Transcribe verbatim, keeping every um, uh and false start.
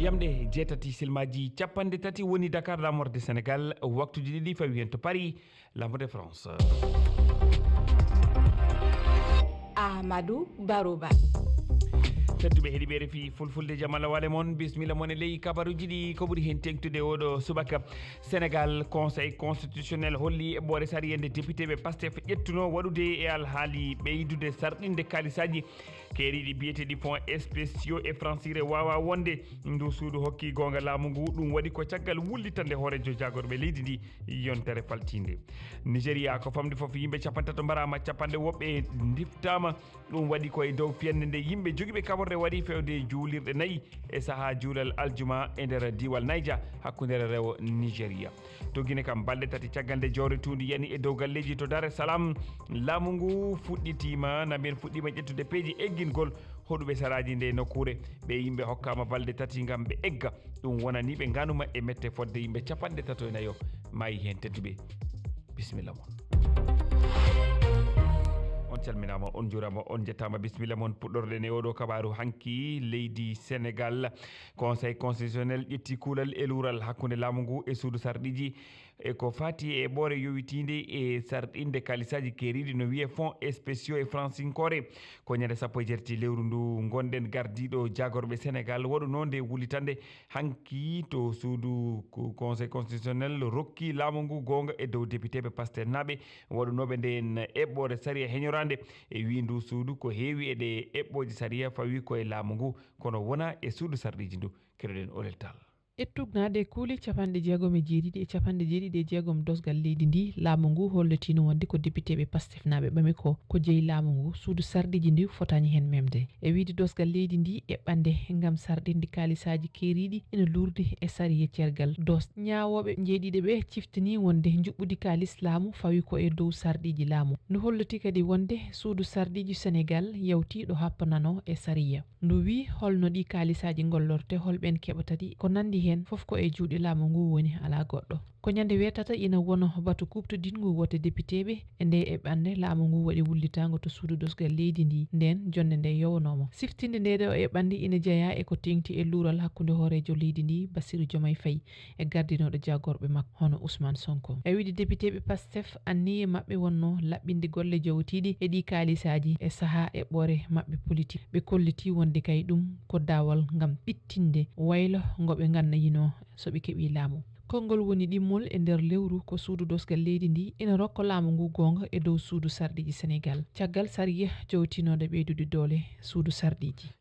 Jamɗe jeetati silmaji capanɗe tati woni Dakar, lamorde Sénégal, waktuji ɗiɗi fawi hen to Paris, lamorde France. Amadou Baroba. Tedduɓe heɗiɓe R F I Fulfulde, jamala wale mon, bismilla mon e ley kabaruji ɗi. Ko ɓuri hen tengtude oɗo subaka, Sénégal, Conseil constitutionnel holli eɓɓore sariya nde député ɓe Pastef ƴettuno waɗude e alhaali ɓeydude sarɗinde kalisaji keeriɗi biyeteɗi fonds spéciaux e francire wawa wonde. Ndu suudu hokki gonga laamu ngu, ɗum waɗi ko caggal wullitande hoorejo jagorɓe leydi ndi yontere faltinde. Nigeria, ko famde fof yimɓe capantato mbarama, capanɗe woɓɓe ndiftama. Ɗum waɗi ko e dow fiyande nde yimɓe jogiiɓe kaɓorɗe waɗi fewde juulirɗe nayi e saha juulal aljuma e nder diiwal Niger, hakkunde rewo Nigeria. To Guinée kam, balɗe tati caggal nde jowre tuundi yani e dow galleeji to Dar es Salaam, laamu ngu fuɗɗitiima, na mbiyen fuɗɗiima ƴettude peeje eggingol hoɗuɓe saraaji nde nokkuure. Ɓe yimɓe hokkaama balɗe tati ngam ɓe egga. Ɗum wonani ɓe nganuma e mette fodde yimɓe capanɗe tato e nayo maayi heen, tedduɓe. Bisimilla mon. On calminaama, on njuuraama, on njettaama. Bisimilla mon. Puɗɗorɗen e oɗo kabaaru hanki, leydi Senegal, Conseil constitutionnel ƴetti kuulal e luural hakkunde laamu ngu e suudu sarɗiiji e ko faati e eɓɓoore yowitiinde e sarɗinde kalisaaji keeriiɗi, no wiyee fonds spéciaux e fransinkoore. Ko ñande sappo e jeetati lewru ndu ngonɗen, gardiiɗo jaagorɓe Senegal waɗunoo nde wullitande hanki to suudu ko Conseil constitutionnel rokki laamu ngu goonga e dow depiteeɓe Pastef naaɓe waɗunooɓe ndeen eɓɓoore sariya heñoraande. E wii ndu suudu ko heewi e ɗe eɓɓooje sariya fawi ko e laamu ngu, kono wonaa e suudu sarɗiiji ndu. Keɗoɗen Olel Tall. E tugnaade kuule capanɗe jeegom e jeeɗiɗi e capanɗe jeeɗiɗi e jeegom dosgal leydi ndi, laamu ngu hollitiino wonde ko depiteeɓe Pastefnaaɓe ɓami ko, ko jeyi laamu ngu, suudu sarɗiiji ndi fotaani heen memde. E wiyde dosgal leydi ndi eɓɓande ngam sarɗinde kaalisaaji keeriiɗi ina luurdi e sariya ceergal dos. Ñaawooɓe njeeɗiɗo ɓee ciftini wonde njuɓɓudi kaalis laamu fawi ko e dow sarɗiiji laamu. Ndu holliti kadi wonde suudu sarɗiiji Senegal yawtii ɗo happananoo e sariya. Ndu wii holno ɗii kaalisaaji ngollortee, hol ɓeen keɓata ɗi, ko nanndi heen fof ko e juuɗe laamu ngu woni, alaa goɗɗo. Ko ñande weetata ina wona batu kuuɓtodinngu wote depiteeɓe e nde eɓɓande laamu ngu waɗi wullitaango to suudu dosgal leydi ndi, ndeen jonnde nde yowanooma. Siftinde ndee ɗoo eɓɓande ina jeyaa e ko teeŋti e luural hakkunde hooreejo leydi ndi, Bassirou Diomaye Faye, e gardinooɗo jaagorɓe makko hono Ousmane Sonko. E wiyde depiteeɓe Pastef, anniye maɓɓe wonnoo laɓɓinde golle jowitiiɗe e ɗii kaalisaaji e sahaa eɓɓoore maɓɓe politik. Ɓe kollitii wonde kay ɗum ko daawal ngam ɓittinde waylo ngo ɓe ngannayinoo so ɓe keɓii laamu. Konngol woni ɗimmol e nder lewru ko suudu dosgal leydi ndi ina rokka laamu ngu goonga e dow suudu sarɗiiji Senegal, caggal sariya jowtinooɗo ɓeydude doole suudu sarɗiiji.